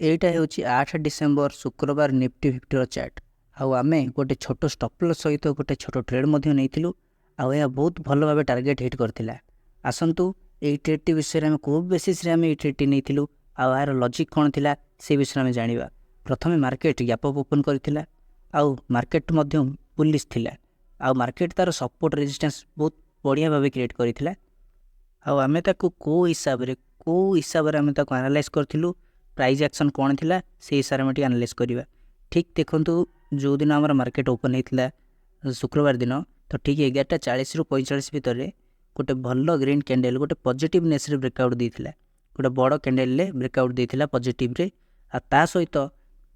ଏଇଟା ହେଉଛି 8 ଡିସେମ୍ବର ଶୁକ୍ରବାର ନିଫ୍ଟି 50ର ଚାର୍ଟ। ଆଉ ଆମେ ଗୋଟେ ଛୋଟ ଷ୍ଟପ୍ ସହିତ ଗୋଟେ ଛୋଟ ଟ୍ରେଡ୍ ମଧ୍ୟ ନେଇଥିଲୁ ଆଉ ଏହା ବହୁତ ଭଲ ଭାବେ ଟାର୍ଗେଟ୍ ହିଟ୍ କରିଥିଲା। ଆସନ୍ତୁ, ଏଇ ଟ୍ରେଡ୍ଟି ବିଷୟରେ ଆମେ କେଉଁ ବେସିସ୍ରେ ଆମେ ଏଇ ଟ୍ରେଡ୍ଟି ନେଇଥିଲୁ ଆଉ ଏହାର ଲଜିକ୍ କ'ଣ ଥିଲା, ସେ ବିଷୟରେ ଆମେ ଜାଣିବା। ପ୍ରଥମେ ମାର୍କେଟ ଗ୍ୟାପ୍ ଅପ୍ ଓପନ୍ କରିଥିଲା ଆଉ ମାର୍କେଟ ମଧ୍ୟ ବୁଲିସ୍ ଥିଲା ଆଉ ମାର୍କେଟ ତା'ର ସପୋର୍ଟ ରେଜିଷ୍ଟାନ୍ସ ବହୁତ ବଢ଼ିଆ ଭାବେ କ୍ରିଏଟ୍ କରିଥିଲା। ଆଉ ଆମେ ତାକୁ କେଉଁ ହିସାବରେ ଆମେ ତାକୁ ଆନାଲାଇଜ୍ କରିଥିଲୁ, ପ୍ରାଇଜ୍ ଆକ୍ସନ୍ କ'ଣ ଥିଲା, ସେଇ ହିସାବରେ ଆମେ ଟିକେ ଆନାଲାଇଜ୍ କରିବା। ଠିକ୍ ଦେଖନ୍ତୁ, ଯେଉଁଦିନ ଆମର ମାର୍କେଟ ଓପନ୍ ହେଇଥିଲା ଶୁକ୍ରବାର ଦିନ, ତ ଠିକ୍ 11ଟା 40ରୁ 45 ଭିତରେ ଗୋଟେ ଭଲ ଗ୍ରୀନ୍ କ୍ୟାଣ୍ଡେଲ୍ ଗୋଟେ ପଜିଟିଭନେସ୍ରେ ବ୍ରେକ୍ଆଉଟ୍ ଦେଇଥିଲା। ଗୋଟେ ବଡ଼ କ୍ୟାଣ୍ଡେଲ୍ରେ ବ୍ରେକ୍ଆଉଟ୍ ଦେଇଥିଲା ପଜିଟିଭରେ। ଆଉ ତା ସହିତ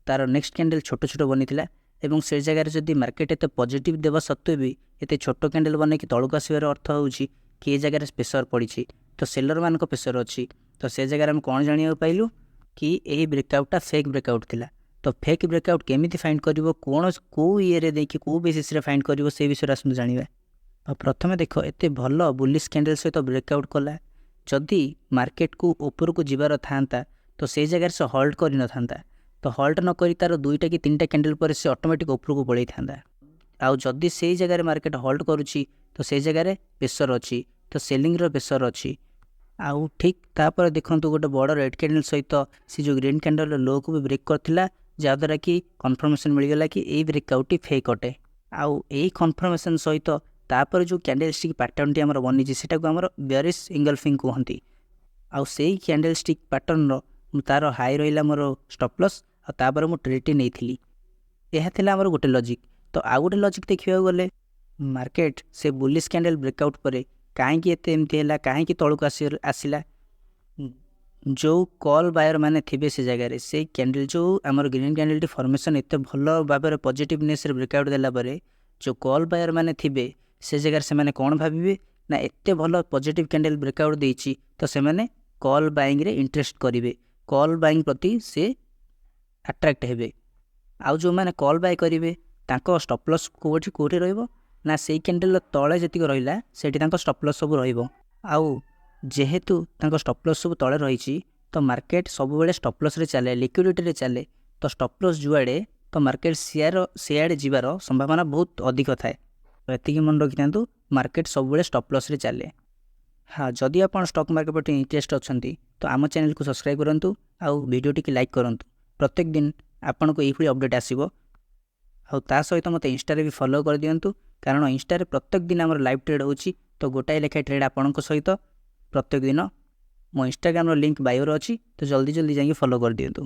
ତା'ର ନେକ୍ସଟ କ୍ୟାଣ୍ଡେଲ୍ ଛୋଟ ଛୋଟ ବନିଥିଲା ଏବଂ ସେ ଜାଗାରେ ଯଦି ମାର୍କେଟ ଏତେ ପଜିଟିଭ୍ ଦେବା ସତ୍ତ୍ୱେ ବି ଏତେ ଛୋଟ କ୍ୟାଣ୍ଡେଲ୍ ବନେଇକି ତଳକୁ ଆସିବାର ଅର୍ଥ ହେଉଛି କି ଏ ଜାଗାରେ ପ୍ରେସର ପଡ଼ିଛି, ତ ସେଲରମାନଙ୍କ ପ୍ରେସର ଅଛି। ତ ସେ ଜାଗାରେ ଆମେ କ'ଣ ଜାଣିବାକୁ ପାଇଲୁ କି ଏହି ବ୍ରେକ୍ଆଉଟ୍ଟା ଫେକ୍ ବ୍ରେକ୍ଆଉଟ୍ ଥିଲା। ତ ଫେକ୍ ବ୍ରେକ୍ଆଉଟ୍ କେମିତି ଫାଇଣ୍ଡ କରିବ, କ'ଣ କେଉଁ ଇଏରେ ଦେଇକି, କେଉଁ ବେସିସ୍ରେ ଫାଇଣ୍ଡ କରିବ, ସେ ବିଷୟରେ ଆସନ୍ତୁ ଜାଣିବା। ଆଉ ପ୍ରଥମେ ଦେଖ, ଏତେ ଭଲ ବୁଲିସ୍ କ୍ୟାଣ୍ଡେଲ୍ ସହିତ ବ୍ରେକ୍ଆଉଟ୍ କଲା। ଯଦି ମାର୍କେଟକୁ ଉପରକୁ ଯିବାର ଥାନ୍ତା, ତ ସେଇ ଜାଗାରେ ସେ ହଲ୍ଟ କରିନଥାନ୍ତା। ତ ହଲ୍ଟ ନ କରି ତା'ର ଦୁଇଟା କି ତିନିଟା କ୍ୟାଣ୍ଡେଲ୍ ପରେ ସେ ଅଟୋମେଟିକ୍ ଉପରକୁ ପଳେଇଥାନ୍ତା। ଆଉ ଯଦି ସେଇ ଜାଗାରେ ମାର୍କେଟ ହଲ୍ଟ କରୁଛି, ତ ସେଇ ଜାଗାରେ ପ୍ରେସର ଅଛି, ତ ସେଲିଂର ପ୍ରେସର ଅଛି। ଆଉ ଠିକ୍ ତାପରେ ଦେଖନ୍ତୁ, ଗୋଟେ ବଡ଼ ରେଡ଼୍ କ୍ୟାଣ୍ଡେଲ୍ ସହିତ ସେ ଯେଉଁ ଗ୍ରୀନ୍ କ୍ୟାଣ୍ଡେଲ୍ର ଲୋକୁ ବି ବ୍ରେକ୍ କରିଥିଲା, ଯାହାଦ୍ୱାରା କି କନଫର୍ମେସନ୍ ମିଳିଗଲା କି ଏଇ ବ୍ରେକ୍ଆଉଟ୍ଟି ଫେକ୍ ଅଟେ। ଆଉ ଏଇ କନଫର୍ମେସନ୍ ସହିତ ତାପରେ ଯେଉଁ କ୍ୟାଣ୍ଡେଲ୍ ଷ୍ଟିକ୍ ପାଟର୍ନଟି ଆମର ବନିଛି, ସେଟାକୁ ଆମର ବେରିସ୍ ଇଙ୍ଗଲଫିଙ୍ଗ କୁହନ୍ତି। ଆଉ ସେଇ କ୍ୟାଣ୍ଡେଲ୍ ଷ୍ଟିକ୍ ପାଟର୍ନର ତା'ର ହାଇ ରହିଲା ମୋର ଷ୍ଟପ୍ ଲସ୍ ଆଉ ତାପରେ ମୁଁ ଟ୍ରେଡ୍ଟି ନେଇଥିଲି। ଏହା ଥିଲା ଆମର ଗୋଟେ ଲଜିକ୍। ତ ଆଉ ଗୋଟେ ଲଜିକ୍ ଦେଖିବାକୁ ଗଲେ, ମାର୍କେଟ ସେ ବୁଲିସ୍ କ୍ୟାଣ୍ଡେଲ୍ ବ୍ରେକ୍ଆଉଟ୍ ପରେ କାହିଁକି ଏତେ ଏମିତି ହେଲା, କାହିଁକି ତଳକୁ ଆସିଲା? ଯେଉଁ କଲ୍ ବାୟର ମାନେ ଥିବେ ସେ ଜାଗାରେ, ସେଇ କ୍ୟାଣ୍ଡେଲ୍ ଯେଉଁ ଆମର ଗ୍ରୀନ୍ କ୍ୟାଣ୍ଡେଲ୍ଟି ଫର୍ମେସନ୍ ଏତେ ଭଲ ଭାବରେ ପଜିଟିଭନେସ୍ରେ ବ୍ରେକ୍ଆଉଟ୍ ଦେଲା ପରେ ଯେଉଁ କଲ୍ ବାୟର ମାନେ ଥିବେ ସେ ଜାଗାରେ, ସେମାନେ କ'ଣ ଭାବିବେ ନା ଏତେ ଭଲ ପଜିଟିଭ୍ କ୍ୟାଣ୍ଡେଲ୍ ବ୍ରେକ୍ଆଉଟ୍ ଦେଇଛି, ତ ସେମାନେ କଲ୍ ବାଇଙ୍ଗରେ ଇଣ୍ଟରେଷ୍ଟ କରିବେ, କଲ୍ ବାଇଙ୍ଗ ପ୍ରତି ସେ ଆଟ୍ରାକ୍ଟ ହେବେ। ଆଉ ଯେଉଁମାନେ କଲ୍ ବାଇ କରିବେ, ତାଙ୍କ ଷ୍ଟପ୍ ଲସ୍ କେଉଁଠି ରହିବ ନା ସେଇ କ୍ୟାଣ୍ଡେଲ୍ର ତଳେ ଯେତିକି ରହିଲା, ସେଇଠି ତାଙ୍କ ଷ୍ଟପ୍ ଲସ୍ ସବୁ ରହିବ। ଆଉ ଯେହେତୁ ତାଙ୍କ ଷ୍ଟପ୍ ଲସ୍ ସବୁ ତଳେ ରହିଛି, ତ ମାର୍କେଟ ସବୁବେଳେ ଷ୍ଟପ୍ ଲସ୍ରେ ଚାଲେ, ଲିକ୍ୱିଡ଼ିଟିରେ ଚାଲେ। ତ ଷ୍ଟପ୍ ଲସ୍ ଯୁଆଡ଼େ, ତ ମାର୍କେଟ ସିଆଡ଼େ ଯିବାର ସମ୍ଭାବନା ବହୁତ ଅଧିକ ଥାଏ। ତ ଏତିକି ମନେ ରଖିଥାନ୍ତୁ, ମାର୍କେଟ ସବୁବେଳେ ଷ୍ଟପ୍ ଲସ୍ରେ ଚାଲେ। ହଁ, ଯଦି ଆପଣ ଷ୍ଟକ୍ ମାର୍କେଟ ପ୍ରତି ଇଣ୍ଟରେଷ୍ଟ ଅଛନ୍ତି, ତ ଆମ ଚ୍ୟାନେଲକୁ ସବସ୍କ୍ରାଇବ୍ କରନ୍ତୁ ଆଉ ଭିଡ଼ିଓଟିକି ଲାଇକ୍ କରନ୍ତୁ। ପ୍ରତ୍ୟେକ ଦିନ ଆପଣଙ୍କୁ ଏଇଭଳି ଅପଡ଼େଟ୍ ଆସିବ। ଆଉ ତା ସହିତ ମୋତେ ଇନଷ୍ଟାରେ ବି ଫଲୋ କରିଦିଅନ୍ତୁ, କାରଣ ଇନଷ୍ଟାରେ ପ୍ରତ୍ୟେକ ଦିନ ଆମର ଲାଇଭ୍ ଟ୍ରେଡ୍ ହେଉଛି। ତ ଗୋଟାଏ ଲେଖାଏଁ ଟ୍ରେଡ୍ ଆପଣଙ୍କ ସହିତ ପ୍ରତ୍ୟେକ ଦିନ। ମୋ ଇନଷ୍ଟାଗ୍ରାମର ଲିଙ୍କ୍ ବାୟୋରେ ଅଛି, ତ ଜଲ୍ଦି ଜଲ୍ଦି ଯାଇକି ଫଲୋ କରିଦିଅନ୍ତୁ।